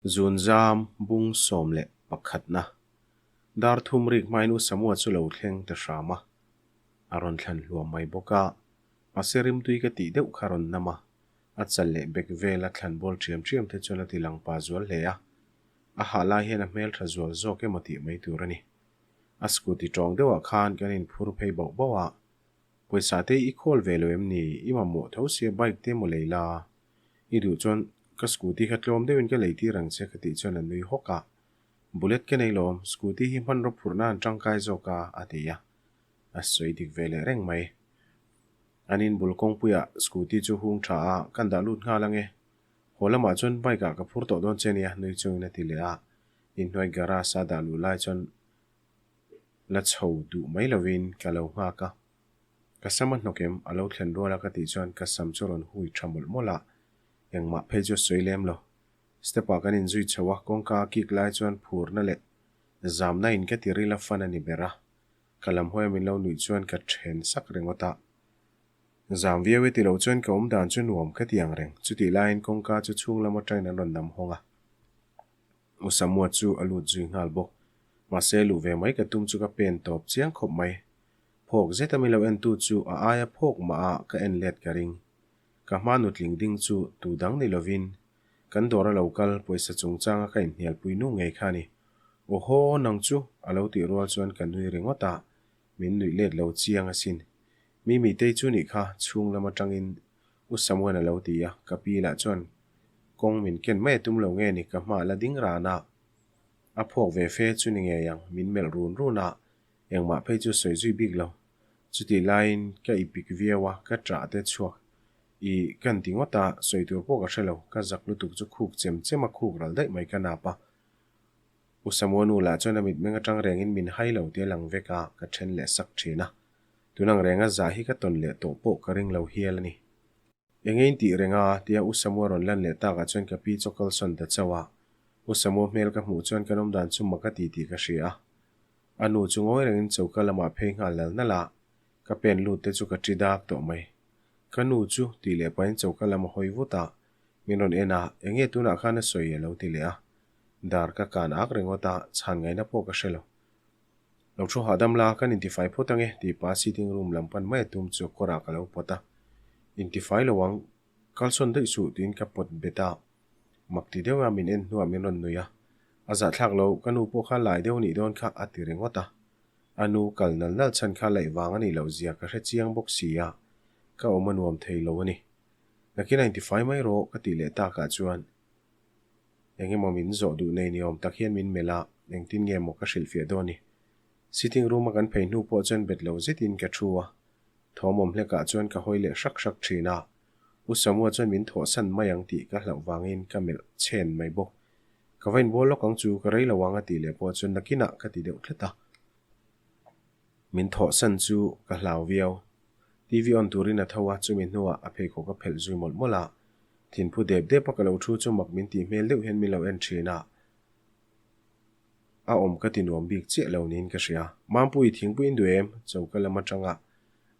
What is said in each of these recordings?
Zunzam bung 11 na dar thum rik hmain U Samua chu lo thleng ta hram a, a rawn thlan hluam mai bawk a, mahse rimtui ka tih deuh kha rawn nam a, a chal leh bek vela thlan bawl ṭhiam ṭhiam te chuan a ti lang pa zual hle a, a hah lai hian a hmelṭha zual zawk emaw tih mai tur a ni. A scooty ṭawng deuhah khan kan inphur phei bauh bauh a, pawisa te i khawl ve lo em ni, i mamawh tho sia bike te maw lei la? I duh chuan ka scooty kha tlawm deuhin ka lei tir ang che ka tih chuan a nui hawk a, Bullet ka nei lawm, scooty hi hmanraw phurhna an tangkai zawk a, a ti a. A sawi dik ve leh reng mai. An inbul kawngpuiah scooty chu hung tha a, kan dah lut nghal ang e. Haw lamah chuan bike ah ka phur tawh dawn che nia, nui chungin a ti leh a. Inhnuai garage a dah luh lai chuan la chho duh mai lovin ka lo nghak a. Ka sam a hnawk em? A lo thlen rual a ka tih chuan ka sam chu rawn hui tha mawlh mawlh a, engmah phei chu a sawi lem lo. Step ah kan inzui chho a, kawngka a kik lai chuan phurna leh zamna in ka ti ril a fan a ni ber a, ka lam hawia min lo nuih chuan ka then sak ringawt a. Zam viau e ti lo chuan ka awm dan chu nuam ka ti ang reng, chutih laiin kawngka chu chhung lam atangin an rawn nam hawng a. U Samua chu a lut zui nghal bawk. Mahse luh ve mai ka tum chu ka pen tawp chiang khawp mai. Phawk zeta min lo entu chu a aia phawk mah a ka en let ka ring. Ka hma nutling ding chu tu dang ni lovin kan dawr a lo kal pawisa chungchanga ka inhnialpui nu ngei kha a ni. Awhaw nang chu a lo tih rual chuan ka nui ringawt a, min nuih let lo chiang asin. Mimi tei chu nih kha chhung lam atangin U Samuel a lo ti a, ka pi lah chuan kawng min ken mai a tum lo nge ni ka hma la ding ran a. A phawk ve fe chu ni ngei ang min melh run run a, Engmah phei chu sawi zui bik lo. Chutih laiin ka i pik viau a, ka ṭah te chhuak. I kan ti ngawt a, sawi tur pawh ka hre lo. Ka zak lutuk chu khuk chem chem a khuk ral daih mai ka nap a. U Samuanu lah chuan a mitmeng aṭang rengin min hai lo tia lang vek a, ka ṭhen leh sak ṭhin a. Tunang renga zah hi ka tawn leh tawh pawh ka ring lo hial a ni. Enge in tih reng a? tia U Samua rawn lan leh takah chuan ka pi chu kalsawn ta chauh a. U Samua hmel ka hmuh chuan kan awmdan chu mak a ti tih ka hria a. A nu chu ngawi rengin choka lamah phei nghal nal nal a, ka pen lut te chu ka ṭi dak tawh mai. Ka nu chu tih leh pahin choka lam a hawi vut a, min rawn en a, enge tunah khan a sawi a lo ti leh a. Dar ka kan ak ringawt a, chhan ngaihna pawh ka hre lo. Lo thu hahdam la, kan intifai phawt ange, tih pa sitting room lam pan mai a tum chu kawrah ka lo pawt a. Intifai lo ang, kalsawn daih suh tiin ka pawt bet a. Mak ti deuh a min en hnuah min rawn nui a. A zahthlak lo, ka nu pawh kha lai deuh nih dawn kha a ti ringawt a. A nu kal nal nal chhan kha laih vang a nih loh zia ka hre chiang bawk si a, ka awm a nuam thei lo a ni. Nakin a intifai mai rawh ka tih leh takah chuan Eng emaw min zawh duh nei ni awm tak hian min melh a, engtin nge maw ka hrilhfiah dawn ni? Sitting room a kan phei hnu pawh chuan bet lo zetin ka thu a, thawmawm hlekah chuan ka hawi leh hrak hrak thin a, U Samua chuan min thawhsan mai ang tih ka hlauh vangin ka melh chhen mai bawk. Ka va inbual lawk ang chu, ka rei lo ang a tih leh pawh chuan nakinah ka ti deuh tlat a. Min thawhsan chu ka hlau viau. TV on turin a tho a, chumi hnuah a pheikhawk a phelh zui mawlh mawlh a. Thinphu dep dep a ka lo thu chu mak min tih hmel deuh hian min lo en thin a, a awm ka ti nuam bik chiah lo niin ka hria. Mampui, thingpui in duh em? Choka lam atanga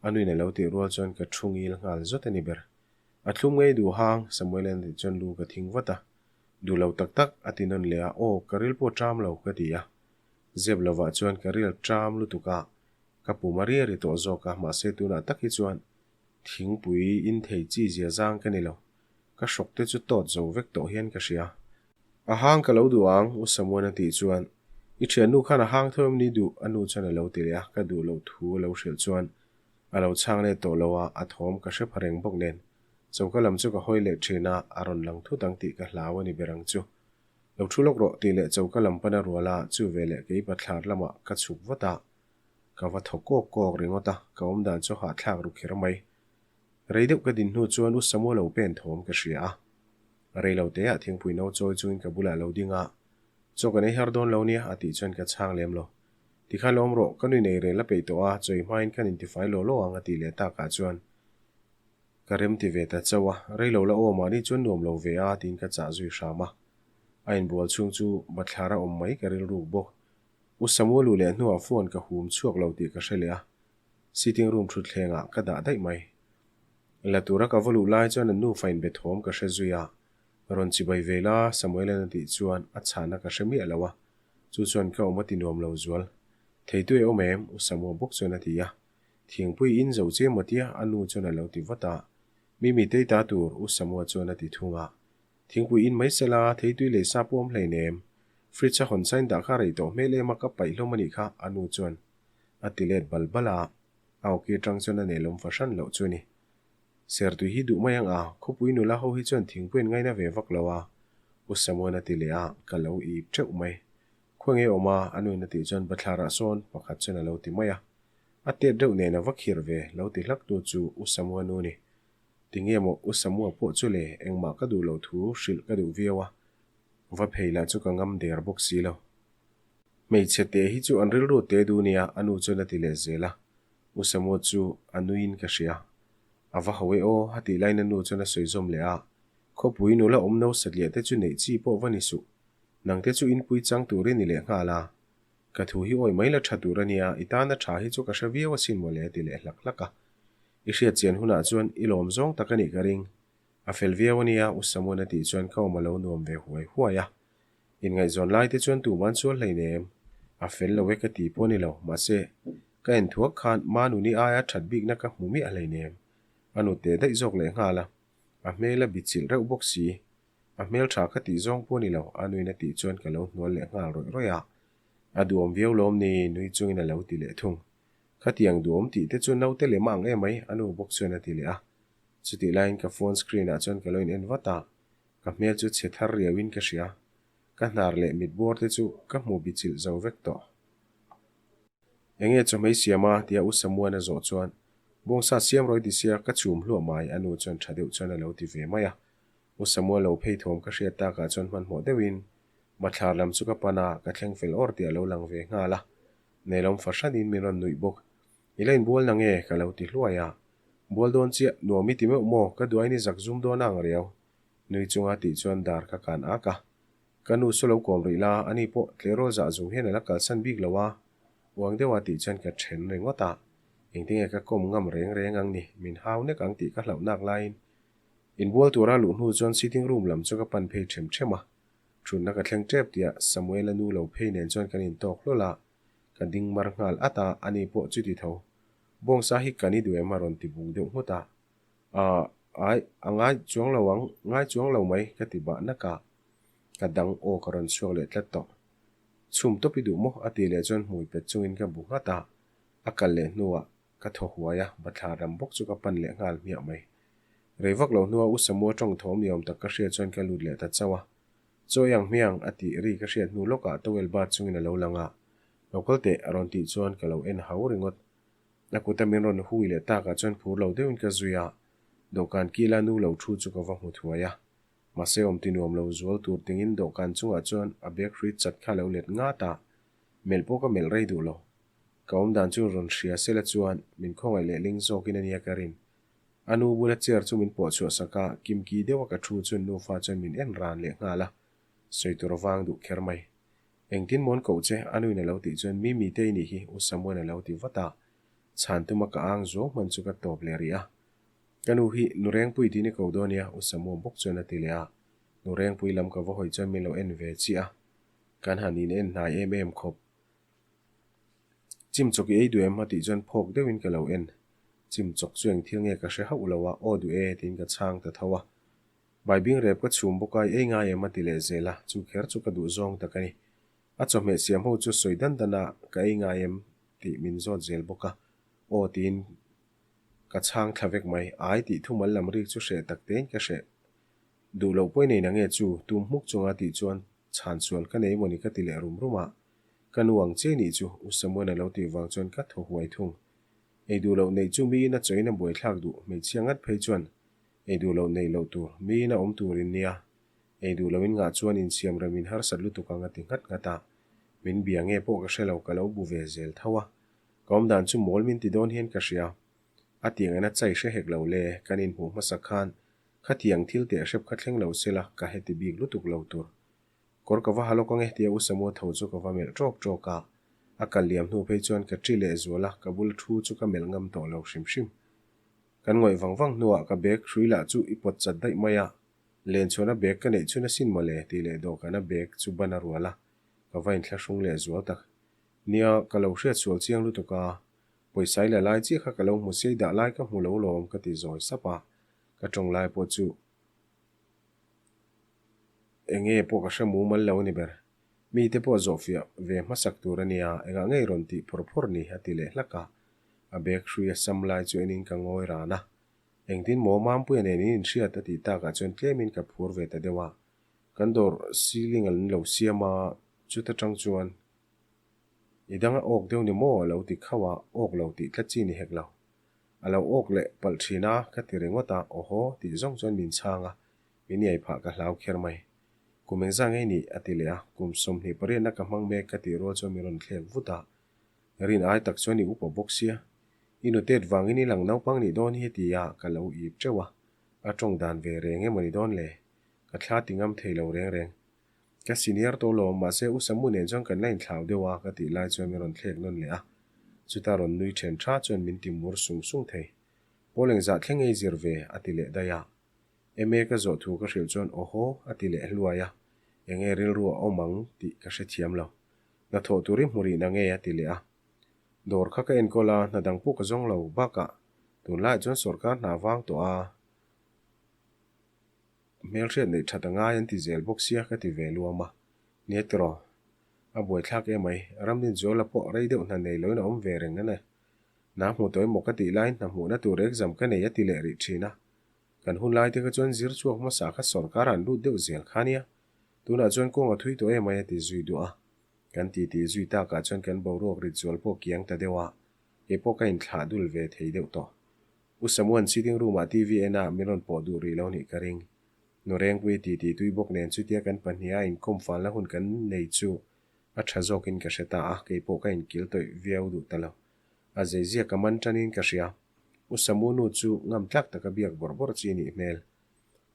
a nuin a lo tih rual chuan ka thu ngil nghal zawt a ni ber. A thlum ngei duh hang, Samuel a tih chuan lu ka thing vat a. Duh lo tak tak, a ti nawn leh a, aw, ka ril pawh ṭam lo, ka ti a. Zep lovah chuan ka ril ṭam lutuk a, ka pum a ria ri tawh zawk a, mahse tunah tak hi chuan Thingpui in thei chi zia zang ka ni lo. Ka hrawk te chu tawt zo vek tawh hian ka hria. A hang ka lo duh ang, U Samuan a tih chuan, I thiannu khan a hang tho em ni duh? A nu chuan a lo ti leh a, ka duh loh thu a lo hrilh chuan a lo chhang let tawh lo a, a thawm ka hre pha reng bawk nen. Choka lam chu ka hawi leh thin a, a rawn lang thut ang tih ka hlau a ni ber ang chu. Lo thu lawk rawh tih leh choka lam pan a rual a, chu veleh kei bathlar lamah ka chhuk vat a, Ka va thaw kawk kawk ringawt a, ka awm dan chu hahthlak ru kher mai. Rei deuh ka din hnu chuan U Samuel lo pen thawm ka hria a. Rei lo teah thingpui no chawi chungin ka bulah lo ding a, Chaw kan ei har dawn lo nia a tih chuan ka chhang lem lo. Tikhan lo awm rawh, ka nui nei rel a peih tawh a, chawi hmain kan intifai law law ang a tih leh takah chuan ka rem ti ve ta chauh a, rei lo la aw mahni chuan nuam lo ve a tiin ka chah zui hram a. A inbual chhung chu bathlar a awm mai ka rilruk bawk. U Samuel u leh hnuah phone ka hum chhuak lo tih ka hre leh a, sitting room thutthlengah ka dah daih mai. La tura ka va luh lai chuan an nufa inbe thawm ka hre zui a, Rawn chibai ve la, Samuela'n a tih chuan a chhahna ka hre miah lo a, chu chuan ka awm a ti nuam lo zual. Theitu e awm em? U Samua bawk chuan a ti a. Thingpui in zo che maw tia? A nu chuan a lo ti vat a. Mimi tei ta tur, U Samua chuan a ti thung a. Thingpui in mai sela, theitui lei sa pawh awm hleinem. Fridge a hawn sain dah kha rei tawh hmel em a ka paih hlawm a nih kha, a nu chuan a ti let bal bal a. A awki atang chuan a nelawm fahran loh chu a ni. Sertui hi duh mai ang a, khawpui nula ho hi chuan thingpui an ngaina ve vak lo a, U Samuan a ti leh a, ka lo ip teuh mai. Khaw nge awm a, a nuin a tih chuan bathlarah sawn pakhat chuan a lo ti mai a. A tet deuh nen a va khirh ve, lo ti hlak tu chu U Samua nu ni. Tinge maw U Samua pawh chu le, engmah ka duh loh thu hrilh ka duh viau a, va phei lah chu ka ngam der bawk si lo. Hmeichhe te hi chu an rilru te duh nia, a nu chuan a ti leh zel a. U Samua chu a nuiin ka hria. A va ho e aw, a tih laiin a nu chuan a sawi zawm leh a. Khawpui nula awm no satliah te chu neih chi pawh va ni suh. Nang te chu inpui chang turin i leh nghal a. Ka thu hi awi mai la tha tur a nia, i tana tha hi chu ka hre viau asin mawle a ti leh hlak hlak a. I hriat chian hunah chuan i lawm zawng tak a nih ka ring. A fel viau a nia, U Samuan a tih chuan ka awm a lo nuam ve huai huai a. Inngaihzawn lai te chuan tuman sual hleinem. A fel lo e ka ti pawh a ni lo, mahse, ka en thuak khan Manuni aia that bikna ka hmu miah hleinem. A nute daih zawk leh nghal a, a hmel a bichilh reuh bawk si. A hmel tha ka tih zawng pawh a ni lo, a nuin a tih chuan ka lo hnual leh nghal rawih rawih a. A duhawm viau lawm ni, nui chungin a lo ti leh thung. Khatiang duhawm tih te chu naute lem a ang emai, a nu bawk chuan a ti leh a. Chutih laiin ka phone screen ah chuan ka lo in en vat a, Ka hmel chu chhe thar riauin ka hria. Ka hnar leh mit bawr te chu ka hmu bichilh zo vek tawh. Enge chawhmei siam a? tia U Samuan a zawh chuan, Bawngsa siam rawi ti sia ka chhum hluah mai a nu chuan tha deuh chuan a lo ti ve mai a. U Samua lo phei thawm ka hriat takah chuan hmanhmawh deuhin bathlar lam chu ka pan a, ka thleng fel awr tih a lo lang ve nghal a. Nelawm fahranin min rawn nuih bawk. I la inbual na nge? ka lo ti hluai a. Bual dawn chiah, nuam i ti meuh maw? Ka duain i zak zum dawn a ang riau. Nui chunga tih chuan dar ka kan ak a. Ka nu saw lo kawm rih la, ani pawh tleirawl zah zung hian a la kalsan bik lo a. Uang deuha tih chuan ka then ringawt a. Engtinge ka kawm ngam reng reng ang ni, min hau nek ang tih ka hlauh nak laiin. Inbual tura luh hnu chuan sitting room lam chu ka pan phei them them a. Thutna ka thleng tep tihah Samuela nu lo phei nen chuan kan intawk hlawl a. Ka ding mar nghal at a, ani pawh chuti tho. Bawngsa hi kan i duh em a rawn ti bung deuh nghut a. Ahh, ai, a ngai chuang lo ang, ngai chuang lo mai, ka ti bah nak a. Ka dang aw ka rawn chhuak leh tlat tawh. Chhum tawp i duh maw? a tih leh chuan hmui pet chungin ka bu nghat a. A kal leh hnuah ka thaw huai a, bathlar lam bawk chu ka pan leh nghal hmiah mai. Rei vak lo hnuah U Samua tawng thawm ni awm tak ka hriat chuan ka lut leh ta chauh a. Chaw i ang hmiang, a tih ri ka hriat hnu lawkah towel bat chungin a lo lang a. Lo kal teh, a rawn tih chuan ka lo en hau ringawt. A kuta min rawn hui leh takah chuan phur lo deuhin ka zui a, dawhkan kila nu lo thu chu ka va hmu thuai a. Mahse awm ti nuam lo zual tur tingin dawhkan chungah chuan a bag hrui chat kha lo let ngat a, melh pawh ka melh rei duh lo. Ka awmdan chu rawn hria sela chuan min khawngaih leh ling zawkin a nia ka rin. A nu bula chair chu min pawh chhuah sak a, kimki deuha ka thu chuan nufa chuan min en ran leh nghal a, sawi tur vang duh kher mai. Engtin mawn koh che? A nuin a lo tih chuan Mimi te i nih hi, U Samuel a lo ti vat a. Chhan tuma ka ang zuau hman chu ka tawp leh rih a. Ka nu hi Nu Rengpui tiin i ko dawn nia, U Samuel bawk chuan a ti leh a. Nu Rengpui lam ka va hawi chuan min lo en ve chiah a. Kan han in en hnai em em khawp. Chim chawk i ei duh em? a tih chuan phawk deuhin ka lo en. Chim chawk chu eng thil nge ka hre hauh lo a, aw duh e tiin ka chhang ta tho a. Baibing rep ka chhum bawk a, i ei ngai em a ti leh zel a, chu kher chu ka duh zawng tak a ni. A chawhmeh siam ho chu sawi dan dan a, ka ei ngai em tih min zawt zel bawk a, aw tiin ka chhang thla vek mai. Ai tih thumal lam rik chu hreh tak tein ka hreh duh loh pawhin ei nange chu, tum hmuk chunga tih chuan chhan sual ka nei mawni ka ti leh rum rum a, ka nu ang che nih chu U Samuel a lo tih vang chuan ka thaw huai thung. Ei duh loh neih chu miin a chawiin a buaithlak duh, hmeichhia ngat phei chuan Ei duh loh neih loh tur, miin a awm tur in nia. Ei duh loh in ngah chuan insiam rem in harsat lutuk ang a ti nghat nghat a. Min bia nge pawh ka hre lo, ka lo bu ve zel tho a. Ka awm dan chu mawl min ti dawn hian ka hria. A tiang ena chai hre hek lo le, kan inhmuh hmasak khan khatiang thil teh hrep kha thleng lo sela ka heti bik lutuk lo tur. Kawr ka va ha lawk ange tia U Samua tho chu ka va melh ṭawk ṭawk a. A kal liam hnu phei chuan ka ṭi leh zual a, ka bul thu chu ka melh ngam tawh lo hrim hrim. Kan ngawih vang vang hnuah ka bag hrui lah chu i pawt chat daih mai a. Len chuan a bag ka neih chhun asin mawle tih leh dawhkan a bag chu ban a rual a, ka va inthlahrung leh zual tak. Nia, ka lo hriat sual chiang lutuk a, pawisa i la lai chiah kha ka lo hmu sia i dah lai ka hmu lo lawm ka ti zawi sap a, ka tawng lai pawh chu enge pawh ka hre mumal lo a ni ber. Mite pawh zawhfiah ve hmasak tur a nia, engah ngei rawn tih phawr phawr ni a ti leh hlak a, a bag hrui a sam lai chu enin ka ngawi ran a. Engtin maw Mampuia nen in inhriat a tih takah chuan tlemin ka phur ve ta deuh a, kan dawr ceiling an lo siam a, chuta tang chuan i dang a awk deuh ni maw a lo ti khauh a, awk lo tih tlat chi ni hek lo. A lo awk leh palh thin a, ka ti ringawt a, awhaw tih zawng chuan min chhang a, min iai phah ka hlau kher mai. Kum engzah ngei nih? a ti leh a, kum 28 na ka hmang mek ka tih rual chuan min rawn thlek vut a, Rin ai tak chuan i upa bawk sia, i nutet vangin i lang naupang nih dawn hi ti a ka lo ip teuh a, a tawng dan ve reng emaw ni dawn le? Ka thla ti ngam thei lo reng reng. Ka senior tawh lawm, mahse U Samu nen chuan kan la inthlau deuh a ka tih lai chuan min rawn thlek nawn leh a, chuta rawn nui then tha chuan min ti mur sung sung thei. Pawl engzah thleng ei zir ve a ti leh daih a. MA ka zawh thu ka hrilh chuan awhaw a ti leh hluai a, enge rilru a awm ang tih ka hrethiam lo. Hnathawh tur i hmu rih na nge a ti leh a. Dawr kha ka enkawl a, hna dang pawh ka zawng lo. Bakah, tunlaiah chuan sawrkar hna vang tawh a, hmelhriat neih that a ngai an ti zel bawk sia ka ti ve luam a. Nia tiraw? A buaithlak emai, Ramdinzuala pawh rei deuh hna nei loin a awm ve reng a ne. Hna hmu tawh emaw ka tih laiin hna hmuhna tur exam ka nei a ti leh rih thin a. Kan hun lai te kha chuan zir chhuak hmasa kha sawrkar an lut deuh zel kha nia. Tunah chuan kawng a thui tawh emai a ti zui duh a. Kan titi zui takah chuan kan boruak rit zual pawh kiang ta deuh a, kei pawh ka inthlah dul ve thei deuh tawh. U Samuan sitting room ah TV en a min rawn pawh duh rih lo nih ka ring. Nu Rengpui titi tui bawk nen chutia kan pahniha inkawm falna hun kan nei chu a tha zawkin ka hre ta a, kei pawh ka inkil tawih viau duh ta lo. A zeizia ka man tanin ka hria. U Samu nu chu ngam tlak taka biak bawrh bawrh chi nih hmel.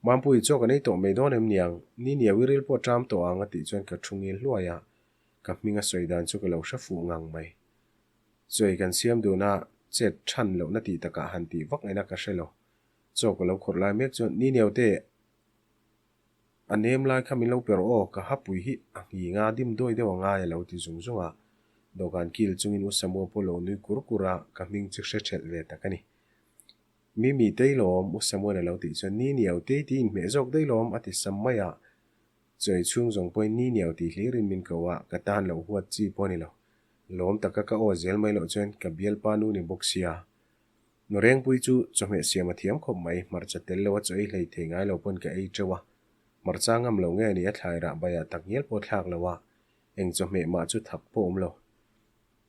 Mampui chaw ka nei tawh mai dawn em niang, ni niau i ril pawh ṭam tawh ang a tih chuan ka thu ngil hluai a, ka hming a sawi dan chu ka lo hre fuh ngang mai. Chawi kan siam dun a, chet ṭhan lohna tih takah han tih vak ngaihna ka hre lo. Chaw ka lo khawrh lai mek chuan, Ni niau te, a nem lai kha min lo pe rawh aw, ka hapui hi a nghing a, dim dawi deuh a ngai a lo ti zung zung a. Dawhkan kil chungin U Samua pawh lo nui kur kur a, ka hming chu hre ṭhelh ve tak a ni. Mimi Teilawm, U Samuel a lo tih chuan Ni Niau tei tih inhmeh zawk Deilawm a ti sam mai a, chawi chhung zawng pawhin Ni Niau tih hlirin min ko a, ka tan loh huat chi pawh a ni lo. Lawm taka ka aw zel mai loh chuan ka bialpa nu ni bawk sia. Nu Rengpui chu chawhmeh siam a thiam khawp mai, hmarcha tel lo a chaw ei hlei thei ngai lo pawn ka ei teuh a, hmarcha ngam lo nge ni a thlai rah baiah tak ngial pawh thlak lo a, eng chawhmeh mah chu thak pawh awm lo.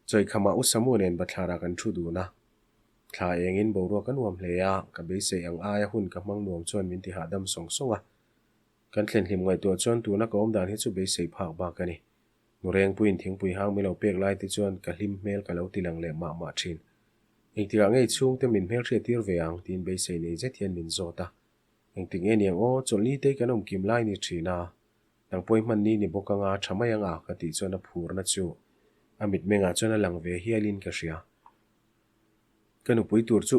Chawikhamah U Samu nen bathlarah kan thu dun a. Thla engin boruak a nuam hle a, ka beisei ang aia hun ka hmang nuam chuan min ti hahdam sawng sawng a. Kan thlenhlim ngaihtuah chuan tuna ka awm dan hi chu beisei phak bak a ni. Nu Rengpuiin thingpui hang min lo pek lai te chuan ka hlim hmel ka lo ti lang leh mah mah thin. Engtikah ngei chhungte min hmelhriat tir ve ang tiin beisei nei zet hian min zawt a. Engtik nge niang aw, chawlhni te kan awm kim lai ni thin a. Nang pawi hman ni ni bawk anga tha mai anga ka tih chuan a phurna chu a mitmengah chuan a lang ve hialin ka hria. Ka nupui tur chu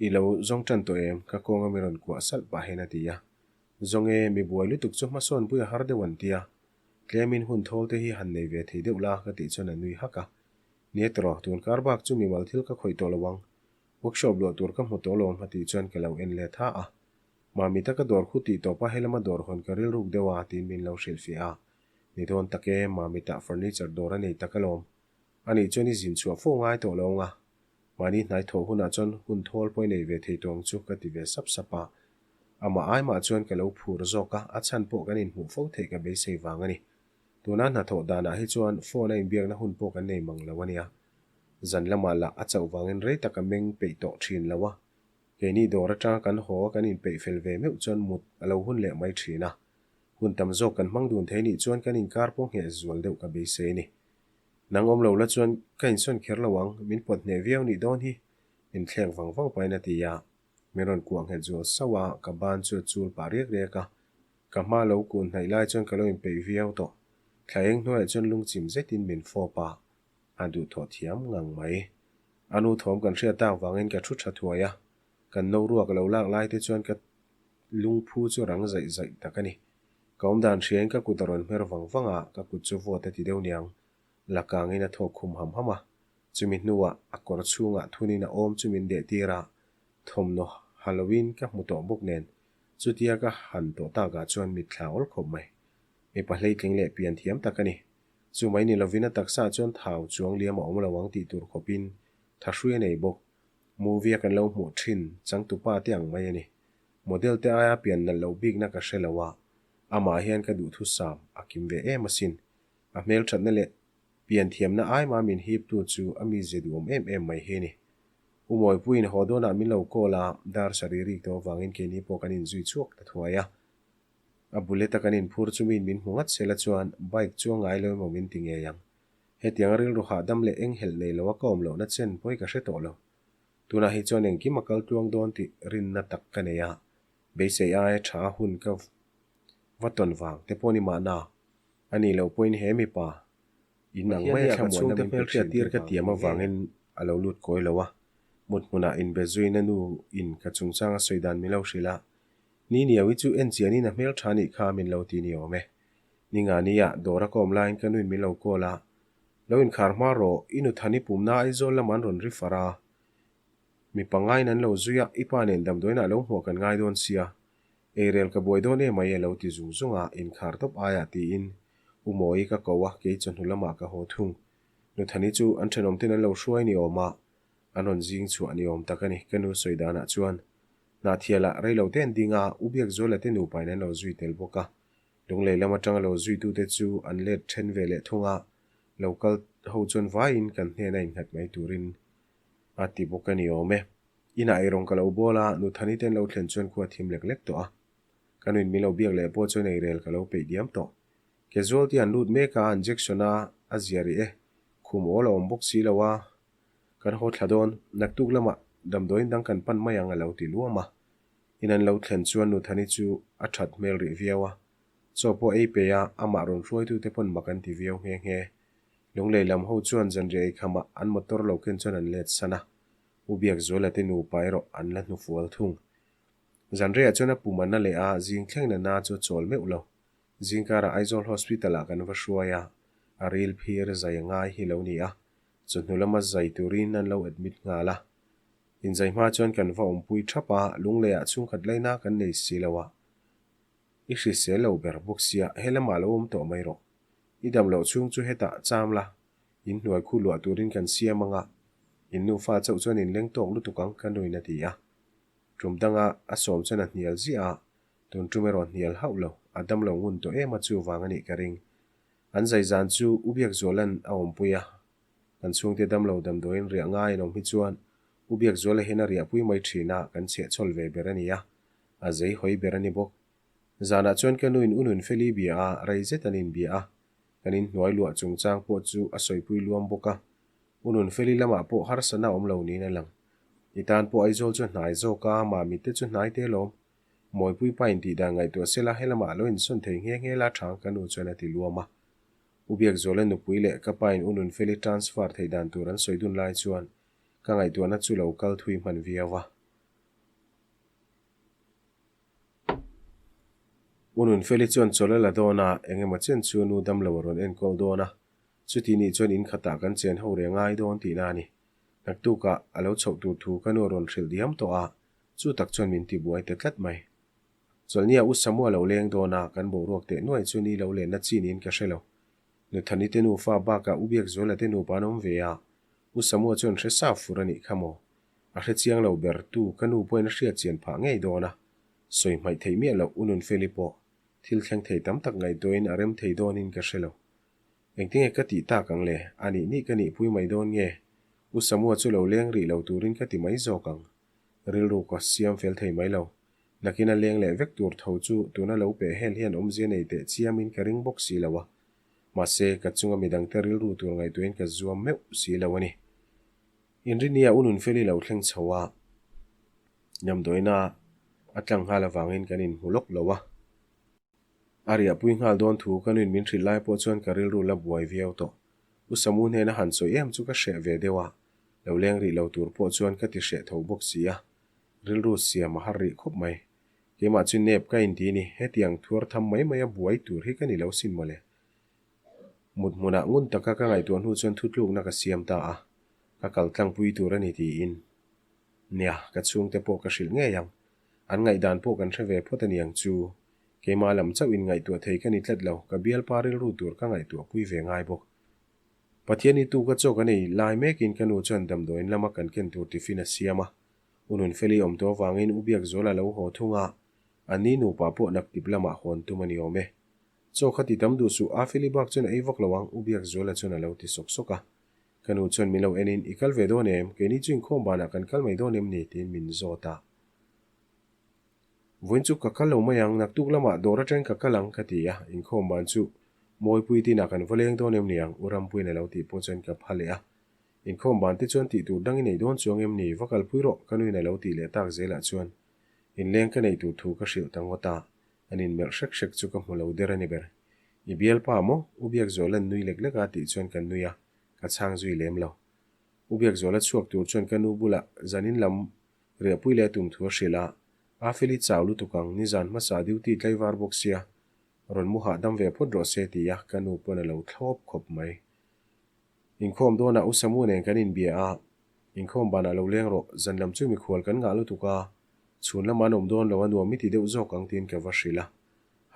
i lo zawng tan tawh em? Ka kawnga mi rawn kuah salh pah hian a ti a. Zawng e, mi buai lutuk chu hmasawn pui a har deuh an ti a. Tlemin hun thawl te hi han nei ve thei deuh la ka tih chuan a nui hak a. Nia tiraw, tun kar bak chu mimal thil ka khawih tawh lo ang. Workshop luah tur ka hmu tawh lo a tih chuan ka lo en let ha a. Mami taka dawr khu tih tawpa helama dawr hawn ka rilruk deuh a tiin min lo hrilhfiah a. Ni dawn tak e, Mami tah furniture dawr a nei tak alawm. Anih chuan i zin chhuah fo ngai tawh lo ang a. Mahni hnai thawh hunah chuan hun thawl pawh i nei ve thei tawh ang chu ka ti ve sap sap a. Amah ai mah chuan ka lo phur zawk a, a chhan pawh kan inhmuh fo theih ka beisei vang a ni. Tuna hnathawh danah hi chuan phone a inbiakna hun pawh kan nei mang lo a nia. Zan lamah lah a chauh vangin rei tak a meng peih tawh thin lo a. Keini dawr atanga kan haw a kan inpeih fel ve meuh chuan mut a lo hun leh mai thin a. Hun tam zawk kan hmang dun thei nih chuan kan inkar pawh ngheh zual deuh ka beisei a ni. Nang awm lo la chuan ka insawn kher lo ang, min pawt hneh viau nih dawn hi, min thlek vang vang pahin a ti a. Min rawn kuah nghet zual sauh a, ka ban chu a chul pah riak riak a. Ka hma lo kun hnaih lai chuan ka lo inpeih viau tawh. Thla eng hnuaiah chuan lungchim zetin min fawp a, a duhthawh thiam ngang mai. A nu thawm kan hriat tak vangin ka thu tha thuai a, kan no ruak lo lak lai te chuan ka. lungphu chu rang zaih zaih tak a ni. Ka awmdan hriain ka kut a rawn hmer vang vang a, ka kut chu vawt a ti deuh niang. La kangin a thawk khum ham ham a, chumi hnuah a kawr chhungah thunin a awm chu min deh tir a, thawmhnaw ha loin ka hmu tawh bawk nen chutia ka han tawh takah chuan mitthla awl khawp mai. Mipa hleitling leh pian thiam tak a ni. Chu mai ni lovin a taksaah chuan thau chuang liam a awm lo ang tih tur khawpin thahrui a nei bawk. Movie a kan lo hmuh thin changtupa te ang mai a ni. Model te aia pian nalh loh bikna ka hre lo a, amah hian ka duhthusam a kim ve em asin. A hmelthatna leh pian thiamna aima min hiptu chu a mizia duhawm em em mai hi a ni. U Mawipuiin haw dawnah min lo call a, dar sarih rik tawh avangin keini pawh kan inzui chhuak ta thuai a. A bullet a kan inphur chu miin min hmu ngat sela chuan bike chu a ngai lo emaw min ti ngei ang. Hetiang rilru hahdam leh enghelh nei loa ka awm lohna chen pawi ka hre tawh lo. Tunah hi chuan engkim a kal tluang dawn tih rinna tak ka nei a, beisei aia tha a hun ka va tawn vang te pawh ni mahna a nih loh pawhin he mipa in ang mai a thlamuanna min pe thin tir ka tiam avangin a lo lut kawi lo a, mut hmunah inbe zuina nu in ka chungchang a sawi dan min lo hrilh a, Ni niau hi chu en chianin a hmel tha nih kha min lo ti ni awm e. Ni nga nia dawr a ka awm laiin ka nuin min lo call a, Lo inkhar hma rawh, i nu Thani pumna Aizawl lam an rawn ri far a, mi pangaiin an lo zui a, i pa nen damdawiinah lo hmuah kan ngai dawn sia, eirel ka buai dawn emai a lo ti zung zung a, inkhar tawp aiah tiin U Mawi ka ko a, kei chawhnu lamah ka haw thung. Nu Thani chu an thenawmten an lo hruai ni awm a, an rawn zing chhuah ni awm tak a ni, ka nu sawi danah chuan. Hnahthialah reilo te an ding a, U Biakzuala te nupain an lo zui tel bawk a. Lunglei lam atanga lo zuitute chu an let then ve leh thung a, lo kal ho chuan vaiin kan hnena innghat mai turin a ti bawk a ni awm e. Inah eirawng ka lo bawl a, Nuthani te an lo thlen chuan khua thim lek lek tawh a. Ka nuin min lo biak leh pawh chuan eirel ka lo peih diam tawh. Casualty an lut mek a, injection a a zia rih e. Khum awl a awm bawk si lo a, kan haw thla dawn, naktuk lamah damdawiin dang kan pan mai ang a lo ti luam a. In an lo thlen chuan Nuthani chu a that hmel rih viau a, chaw pawh ei pe a, amah rawn hruaitute pawn mak an ti viau nghe nghe. Lunglei lam ho chuan zanriah eikhamah an motor lo ken chuan an let san a, U Biakzuala te nupa erawh an la hnufual thung. Zanriah chuan a pum a na leh a, zing thleng na na chu a chawl meuh lo. Zingkarah Aizawl Hospital ah kan va hruai a, a ril phir zai a ngai hi lo ni a, chawhnu lama zai turin an lo admit nghal a. Inzai hma chuan kan va awmpui thap a, Lungleiah chhungkhat laina kan nei si lo a. I hrisel lo ber bawk sia, he lamah lo awm tawh mai rawh. I dam loh chhung chu hetah cham la, in hnuai khu luah turin kan siam ang a, in nufa chauh chuan in leng tawk lutuk ang ka nuin a ti a. Tum danga a sawm chuan a hnial ziah a, tun tum erawh hnial hauh lo, a dam lo ngun tawh em a chu vang a nih ka ring. An zai zan chu U Biakzuala'n a awmpui a, Kan chhungte damlo damdawiin riah ngai an awm hi chuan U Biakzuala hian a riahpui mai thin a, kan chhiahchhawl ve ber a ni a, a zei hawi ber a ni bawk. Zanah chuan ka nuin U Nunfeli bia a, rei zet an inbia a, kan inhnuai luah chungchang pawh chu a sawipui luam bawk a, U Nunfeli lamah pawh harsatna awm lo niin a lang. I tan pawh Aizawl chu a hnai zawk a, Mami te chu hnai te lawm. Mawipui pa intihdan ngaihtuah sela helamah a lo insawn thei nghe nghe la chang ka nu chuan a ti luam a. U Biakzuala nupui leh ka pa in U Nunfeli transfer theih dan tur an sawi dun lai chuan ka ngaihtuahna chu lo kal thui hman viau a. U Nunfeli chuan chawlh a la dawn a, eng emaw chen chu nu damlo a rawn enkawl dawn a, chuti nih chuan in khatah kan chen ho reng ngai dawn tihna a ni. Naktukah a lo chhoh tur thu ka nu a rawn hrilh diam tawh a, chu tak chuan min tibuai ta tlat mai. Chawlhnia U Samua lo leng dawn a, kan boruak teh nuai chu ni lo lenna chi niin ka hre lo. Nuthani te nufa bakah U Biakzuala te nupa an awm ve a, U Samua chuan hre sa fur a nih kha maw? A hre chiang lo ber tu ka nu pawhin a hriat chian phah ngei dawn a, sawi hmaih theih miah loh U Nunfeli pawh thil thleng thei tam tak ngaihtuahin a rem thei dawnin ka hre lo. Engtinge ka tih tak ang le? A nih nih ka nihpui mai dawn nge? U Samua chu lo leng rih lo turin ka ti mai zawk ang. Rilru ka siam fel thei mai lo. Nakin a leng leh vek tur tho chu tuna lo peh hel hian awmzia nei teh chiamin ka ring bawk si lo a. Mahse, ka chunga midangte rilru tur ngaihtuahin ka zuam meuh si lo a ni. Inrinia u Nunfeli lo thleng chho a, damdawiina a tlang nghal avangin kan inhmu lawk lo a. A riahpui nghal dawn thu ka nuin min hrilh lai pawh chuan ka rilru la buai viau tawh. U Samu hnena han sawi em chu ka hreh ve deuh a, lo leng rih lo tur pawh chuan ka ti hreh tho bawk si a. Rilru siam a har rih khawp mai. Keimah chu nep ka inti ni, hetiang thuar tham mai mai a buai tur hi ka ni lo sin mawle. Mut hmunah ngun taka ka ngaihtuah hnu chuan thutlukna ka siam ta a, ka kal tlangpui tur a ni tiin. Nia, ka chhungte pawh ka hrilh ngei ang. An ngaihdan pawh kan hre ve phawt a niang chu. Keimah lam chauh in ngaihtuah thei ka ni tlat lo, ka bialpa rilru tur ka ngaihtuah pui ve ngai bawk. Pathian i tuka chaw kan ei lai mekin ka nu chuan damdawiin lama kan ken tur tiffin a siam a. U Nunfeli awm tawh avangin U Biakzuala lo haw thung a, anni nupa pawh naktip lamah hawn tum a ni awm e. Chaw kha ti tam duh suh, Afeli bak chuan a ei vak lo ang, U Biakzuala chuan a lo ti sawk sawk a. Ka nu chuan min lo enin, I kal ve dawn em? Keini chu inkhawm banah kan kal mai dawn em ni? tiin min zawt a. Vawiin chu ka kal lo mai ang, naktuk lamah dawr atangin ka kal ang, ka ti a. Inkhawm ban chu Mawipui tinah kan va leng dawn em ni ang, U Rampuiin a lo tih pawh chuan ka pha leh a. Inkhawm ban te chuan tih tur dang i nei dawn chuang em ni? Va kalpui rawh, ka nuin a lo tih leh tak zelah chuan inleng ka neih tur thu ka hrilh ta ngawt a. An inmelh hrek hrek chu ka hmu lo der a ni ber. I bialpa maw? U Biakzuala'n nui lek lek a tih chuan ka nui a, ka chhang zui lem lo. U Biakzuala chhuak tur chuan ka nu bulah zanin lam riahpui leh a tum thu a hrilh a, Afeli chau lutuk ang, nizan hmasa duty tlaivar bawk sia, rawn mu hahdam ve phawt rawh se ti a, ka nu pawn a lo thlawp khawp mai. Inkhawm dawnah U Samu nen kan inbia a, inkhawm banah lo leng rawh, zan lam chu mikhual kan ngah lutuk a, chhun lamah an awm dawn lo a nuam i ti deuh zawk ang tiin ka va hrilh a,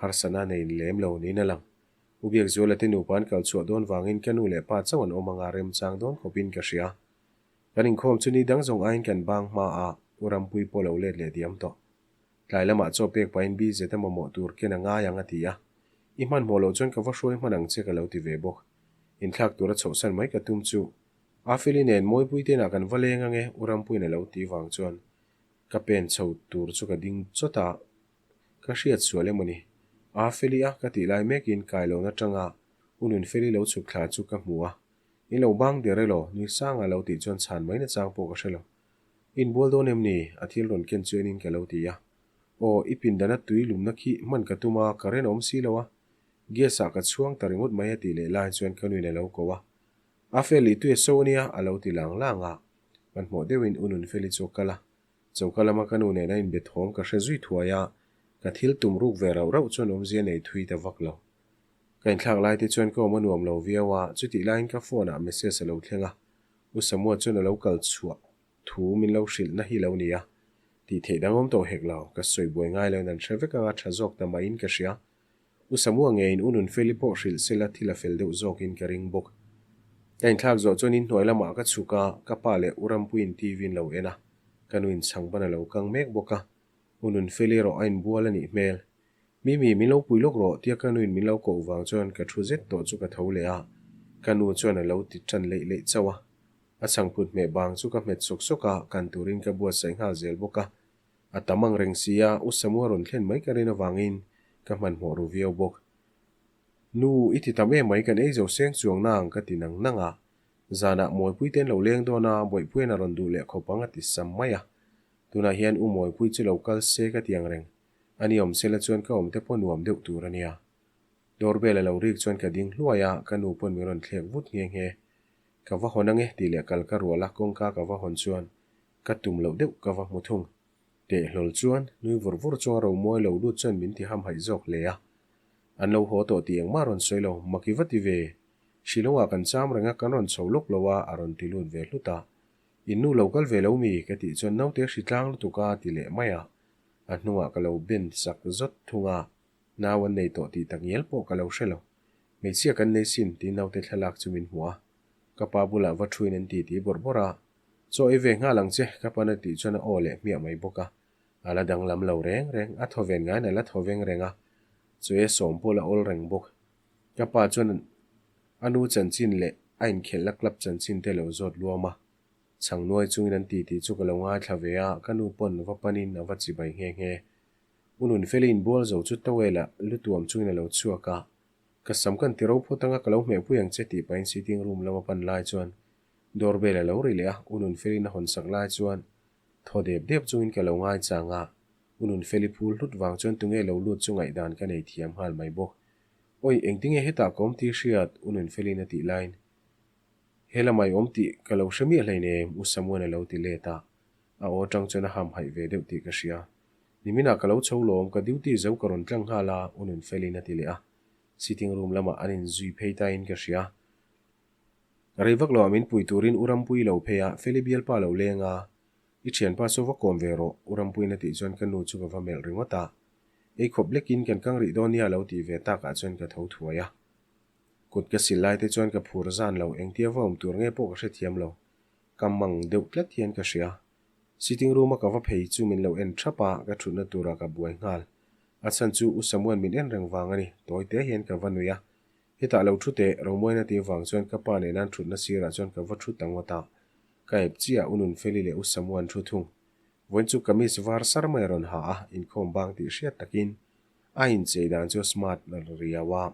harsatna nei lem lo niin a lang. U Biakzuala te nupa an kal chhuah dawn vangin ka nu leh pa chauh an awm anga remchang dawn khawpin ka hria. Kan inkhawm chu ni dang zawng aiin kan bang hma a, U Rampui pawh lo let leh diam tawh. Tlai lamah chaw pek pahin BZ a mamawh tur ken a ngai ang a ti a. I hmanhmawh loh chuan ka va hruai hman ang che ka lo ti ve bawk. Inthlak tura chhohsan mai ka tum chu Afeli nen Mawipui te inah kan va leng ange U Rampuiin a lo ti vang chuan ka pen chho tur chu ka ding chawt a. Ka hriat sual emaw ni? Afeli a ka tih lai mekin kailawn atanga U Nunfeli lo chhuk thla chu ka hmu a. In lo bang der elaw? Nui sanga lo tih chuan chhan mai nachang pawh ka hre lo. Inbual dawn em ni? A thil rawn ken chu enin ka lo ti a. Aw, i pindana tui lumna khi hman ka tum a, ka ren awm si lo a. Gas ah ka chhuang ta ringawt mai a tih leh lai chuan ka nuin a lo ko a. A fel i tui a so ania a lo ti lang lang a. Hmanhmawh deuhin U Nunfeli chu a kal a. Choka lama ka nu nen a inbe thawm ka hre zui thuai a, ka thil tum ruk ve rauh rauh chuan awmzia nei thui ta vak lo. Ka inthlak lai te chuan ka awm a nuam lo viau a, chutih laiin ka phone ah message a lo thleng a, U Samua chuan a lo kal chhuah thu min lo hrilh na hi lo ni a, tih theih dang awm tawh hek lo, ka sawi buai ngai loin an hre vek anga tha zawk ta maiin ka hria. U Samua ngeiin U Nunfeli pawh hrilh sela thil a fel deuh zawkin ka ring bawk. Ka inthlak zawh chuan inhnuai lamah ka chhuk a, ka pa leh U Rampuiin TV in lo en a, ka nu in chhangban a lo kang mek bawk a, U Nunfeli erawh a inbual a nih hmel. Mimi, min lo pui lawk rawh, tia ka nuin min lo koh vang chuan ka thu zet tawh chu ka tho leh a, ka nu chuan a lo ti tan leih leih chauh a. A chhangphut hmeh bang chu ka hmet sawk sawk a, kan turin ka buatsaih nghal zel bawk a. A tam ang reng si a, U Samua rawn thlen mai ka rin avangin ka hmanhmawh ru viau bawk. Nu, i ti tam em mai, kan ei zo seng chuang na ang ka ti nang nang a. Zanah Mawipui te an lo leng dawn a, Bawihpuian a rawn duh leh khawp ang a ti sam mai a. Tunah hian U Mawipui chu lo kal se ka ti ang reng. A ni awm sela chuan ka awm te pawh nuam deuh tur a nia. Doorbell a lo rik chuan ka ding hluai a, ka nu pawn min rawn thlek vut nghe nghe. Ka va hawn ange tih leh kal ka rual a, kawngka ka va hawn chuan ka tum loh deuh ka va hmu thung. Teh hlawl chuan nui vur vur chunga romawi lo lut chuan min ti hamhaih zawk hle a. An lo haw tawh tih engmah rawn sawi lo, maki va ti ve. Shillong-ah kan cham reng a, kan rawn chho lawk lo a, a rawn ti lut ve hlut a. In nu lo kal ve lo mi? ka tih chuan naute hri tlang lutuk a ti leh mai a. A hnungah ka lo ben sak zawt thung a, nau an nei tawh tih tak ngial pawh ka lo hre lo. Hmeichhia kan nei sin tiin naute thlalak chu min hmuh a. Ka pa bulah va thuin an ti ti bawrh bawrh a, Chaw ei ve nghal ang che ka pan a tih chuan a aw leh hmiah mai bawk a. A la danglam lo reng reng, a thaw ven ngaiin a la thaw veng reng a, chaw ei sawm pawh la awl reng bawk. Ka pa chuan a nu chanchin leh a inkhelhna club chanchin te lo zawt luam a. Chhang nuai chungin an ti tih chu ka lo ngaithla ve a, ka nu pawn va panin a va chibai nghe nghe. U Nunfeli inbual zo chu towel-a lu tuam chungin a lo chhuak a, Ka sam kan ti ro phawt anga ka lo hmehpui ang che tih pahin sitting room lama pan lai chuan doorbell a lo ri leh a, U Nunfeli'n a hawn sak lai chuan thaw dep dep chungin ka lo ngaichang a, U Nunfeli phul hlut vang chuan tunge lo lut chu ngaihdan ka nei thiam nghal mai bawk. Awi, engtinge hetah ka awm tih hriat? U Nunfeli'n a tih laiin He lamah i awm tih ka lo hre miah hleinem, U Samuel a lo ti let a. A aw atang chuan a hamhaih ve deuh tih ka hria. Niminah ka lo chho lawm, ka duty zo ka rawn tlang nghal a, U Nunfelin a ti leh a. Sitting room lamah an inzui phei tain ka hria. Rei vak loah min pui turin U Rampuii lo phei a, Feli bialpa lo leng a, I thianpa saw va kawm ve rawh, U Rampuiin a tih chuan ka nu chu ka va melh ringawt a. Ei khawp lekin kan kang rih dawn nia a lo tih ve takah chuan ka tho thuai a. Kut ka sil lai te chuan ka phur zan lo, engtia va awm tur nge pawh ka hrethiam lo. Ka mang deuh tlat hian ka hria. Sitting room a ka va phei chu min lo en thap a, ka thutna turah ka buai nghal. A chhan chu U Samuan min en reng vang a ni, tawi te hian ka va nui a. Hetah lo thu teh, Romuaina tih vang chuan ka pa nen an thutna sirah chuan ka va thu ta ngawt a. Ka ep chiah, U Nunfeli leh U Samuan thu thung. Vawiin chu kamis var sar mai a rawn ha a, inkhawm bang tih hriat takin a inchei dan chu smart riau a,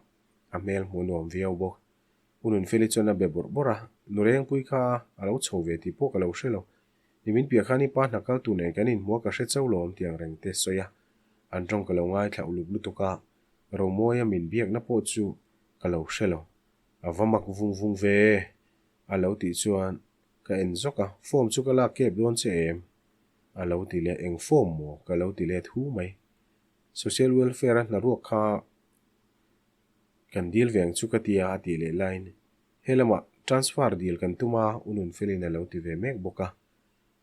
a hmel hmuh nuam viau bawk. U Nunfeli chuan a be bawrh bawrh a, Nurengpui kha a lo chho ve tih pawh ka lo hre lo. Nimin piah khan i pa hna kal tur nen kan inhmu a ka hre chauh lawm tiang reng te sawi a, an tawng ka lo ngaithla uluk lutuk a, Romawia min biakna pawh chu ka lo hre lo. A va mak vung vung ve a lo tih chuan ka en zawk a, form chu ka lak kep dawn che em? A lo ti leh, eng form maw? Ka lo ti let hu mai. Social welfare a hnaruak kha kan dil ve ang chu ka tia a tih leh laiin He lamah transfer dil kan tum a, U Nunfelin a lo ti ve mek bawk a.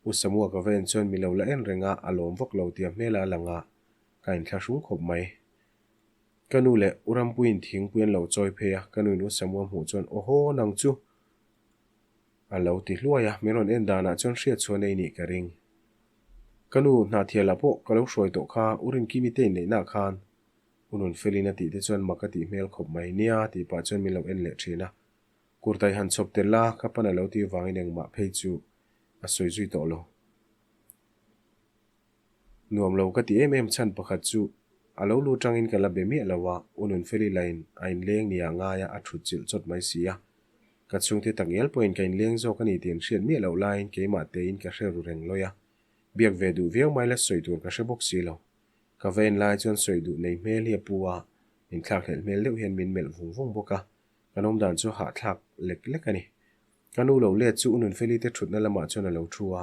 U Samua ka va en chuan mi lo la en reng a, a lawm vak lo tia hmel a lang a, ka inthlahrung khawp mai. Ka nu leh U Rampuiin thingpui an lo chawi phei a, ka nuin U Samua hmuh chuan Awhaw nang chu! a lo ti hluai a, min rawn en danah chuan hriat chhuah nei nih ka ring. Ka nu Hnahthiala pawh ka lo hruai tawh kha, U Rinkimi te inneihnaah khan U Nunfelin a tih te chuan mak a tih hmel khawp mai nia tih pah chuan min lo en leh thin a. Kurtai han chhawp tel la, ka pan a lo tih vangin engmah phei chu a sawi zui tawh lo. Nuam lo ka ti em em chhan pakhat chu a lo lu tangin ka la be miah lo a, U Nunfeli lain a inleng nia ngaia a thut chilh chawt mai si a. Ka chhungte takngial pawhin ka inleng zawk a ni tih an hriat miah loh laiin keimah tein ka hre ru reng lawi a. Biak ve duh viau mai la sawi tur ka hre bawk si lo. Ka va en lai chuan sawi duh nei hmel hi a pu a, min thlak hlelh hmel deuh hian min melh vung vung bawk a, kan awmdan chu hahthlak lek lek a ni. Ka nu lo let chu U Nunfeli te thutna lamah chuan a lo thu a,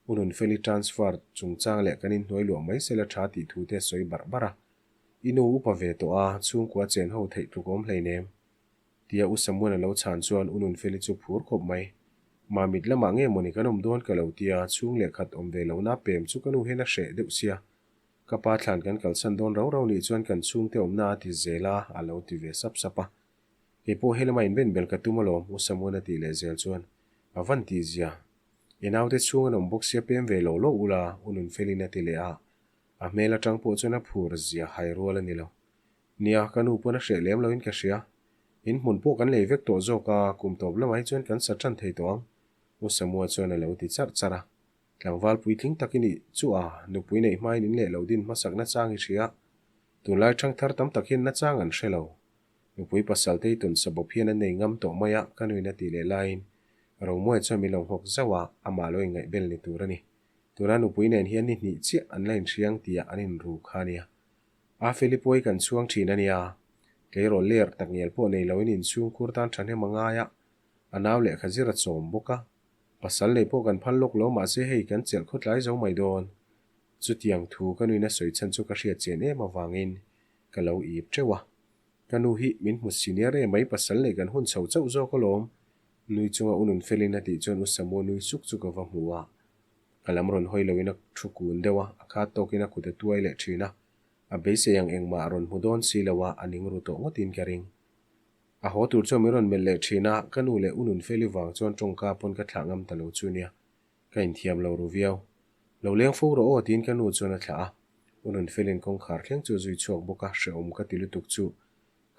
U Nunfeli transfer chungchang leh kan inhnuai luah mai sela tha tih thu te a sawi barh barh a. I nu upa ve tawh a, chhungkua chen ho theih tluk awm hleinem. Tia U Samuel a lo chhan chuan U Nunfeli chu phur khawp mai. Mamit lamah nge mawni kan awm dawn ka lo tia, chhung leh khat awm ve lohna pem chu ka nu hian a hreh deuh sia. Ka pa thlan kan kalsan dawn rau rau nih chuan kan chhungte awmna a ti zel a, a lo ti ve sap sap a. Kei pawh helama inben bel ka tum alawm, U Samuel a tih leh zel chuan a van tih zia. I naute chhung an awm bawk sia pem ve lo lo ula, U Nunfelin a ti leh a. A hmel atang pawh chuan a phur zia hai rual a ni lo. Nia, ka nu pawn a hreh lem loin ka hria. In hmun pawh kan lei vek tawh zawk a, kum tawp lamah hi chuan kan sa tan thei tawh ang, U Samua chuan a lo ti charh charh a. Tlangval puitling tak i nih chu a, nupui neih hmain in leh lo din hmasak nachang i hria. Tunlai thangthar tam tak hian nachang an hre lo. Nupui pasal te i tawn sa bawp hian an nei ngam tawh mai a, ka nuin a tih leh laiin Romawia chuan min lo nghawk zauh a, amah lo ingaih bel ni tur a ni. Tuna nupui nen hian ni hnih chiah an la inhriang tihah an inru kha a nia. A Feli pawh hi kan chhuang thin a nia. Tleirawl ler tak ngial pawh nei loin inchhungkhur tan thahnem a ngai a, a nau lehkha zir a chawm bawk a. Pasal nei pawh kan phal lawk lo mahse hei kan chelh khawtlai zo mai dawn. Chutiang thu ka nuin a sawi chhan chu ka hriat chian em avangin ka lo ip teuh a. Ka nu hi min hmu senior em mai pasal nei kan hun chho chauh zawk alawm. Nui chunga u Nunfelin a tih chuan u Samuel nui suk chu ka va hmu a. Ka lam rawn hawi loin a thu kun deuh a, a khat tawkin a kut a tuai leh thin a. A beisei ang engmah a rawn hmu dawn si lo a, a ning ru tawh ngawtin ka ring. A haw tur chuan min rawn melh leh thin a, ka nu leh u Nunfeli vang chuan tawngka pawn ka thlah ngam ta lo chu nia. Ka inthiam lo ru viau. Lo leng fo rawh aw tiin ka nu chuan a thlah a. U Nunfelin kawngkhar thleng chu a zui chhuak bawk a, hrehawm ka ti lutuk chu.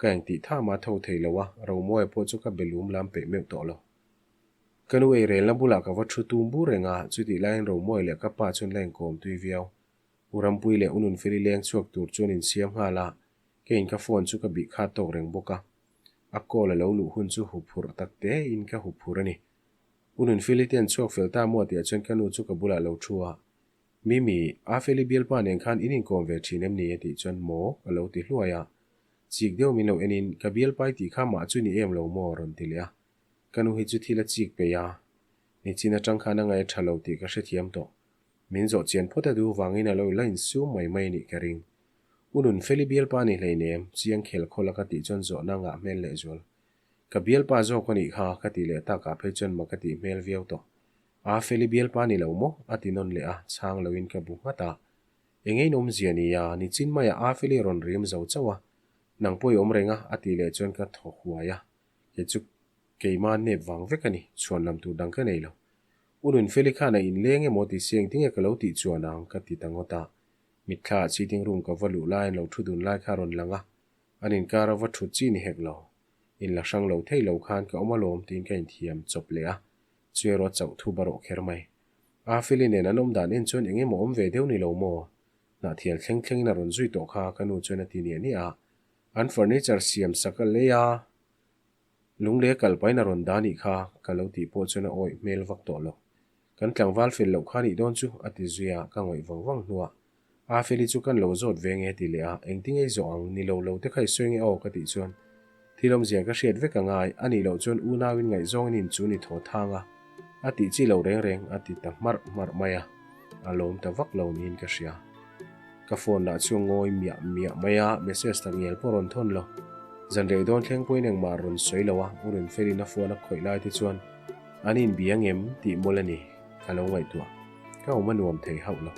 Ka engtih tham a tho thei lo a, Romawia pawh chu ka be lum lam peih meuh tawh lo. Ka nu eirelna bulah ka va thu tum bur reng a, chutih laiin Romawia leh ka pa chuan la inkawm tui viau. U Rampuii leh U Nunfeli leng chhuak tur chuan insiam nghal a, keiin ka phone chu ka bih khat tawk reng bawk a. A call a lo luh hun chu huphurh tak tein ka huphurh a ni. U Nunfeli te an chhuak fel ta maw tihah chuan ka nu chu ka bulah lo thu a, Mimi, Afeli bialpa nen khan in inkawm ve thin em ni? a tih chuan maw ka lo ti hluai a. Chik deuh min lo enin, Ka bialpai tih kha mah chu ni em lo maw? a rawn ti leh a. Ka nu hi chu thil a chik peih a, nichin atang khan a ngaih a tha lo tih ka hrethiam tawh. Min zawh chian phawt a duh vangin a lo la insum mai mai a nih ka ring. U Nunfeli bialpa ni hleinem, chiang khel khawl a ka tih chuan zawhna a ngah hmel lehzual. Ka bialpa zawk a nih kha, ka tih leh takah phei chuan mak a tih hmel viau tawh. A Feli bialpa ni lo maw? a ti nawn leh a, chhang loin ka bu nghat a. Eng ein awmzia ni a, nichin maiah A Feli rawn rim zo chauh a, nang pawh i awm reng a, a tih leh chuan ka thaw huai a. Kei chu keima nep vang vek a ni, chhuan lam tur dang ka nei lo. U Nunfeli khan a inleng emaw ti si engtinge ka lo tih chuan ang, ka ti ta ngawt a. Mitthlaah sitting room ka va luh laiin lo thu dun lai kha a rawn lang a, an inkar a va thut chi ni hek lo. In la hrang lo thei lo khan ka awm alawm tiin ka inthiam chawp leh a, chu erawh chauh thu barawh kher mai. A Feli nen an awm dan en chuan eng emaw awm ve deuh ni lo maw? Hnahthial thleng thlengin a rawn zui tawh kha ka nu chuan a ti niah niah a, an furniture siam sak a lei a, Lunglei a kal pahin a rawn dah nih kha ka lo tih pawh chuan a awih hmel vak tawh lo. Kan tlangval fel loh kha nih dawn chu a ti zui a, ka ngawih vang vang hnuah A Feli chu kan lo zawt ve nge ti leh a, engtin ei zawh ang, ni lo lo te kha i sawi nge aw ka tih chuan thil awmzia ka hriat vek a ngai, a nih loh chuan unauin ngaihzawngin in chu ni thaw thang a, a tih chi lo reng reng a ti ta hmarh hmarh mai a, a lawm ta vak lo niin ka hria. Ka phone lah chu a ngawi miah miah mai a, message tak ngial pawh rawn thawn lo. Zan rei dawn thleng pawhin engmah rawn sawi lo a, u Rinfelin a phone a khawih lai te chuan an inbia ngem tih mawlh a ni, ka lo ngaihtuah. Ka awm a nuam thei hauh lo.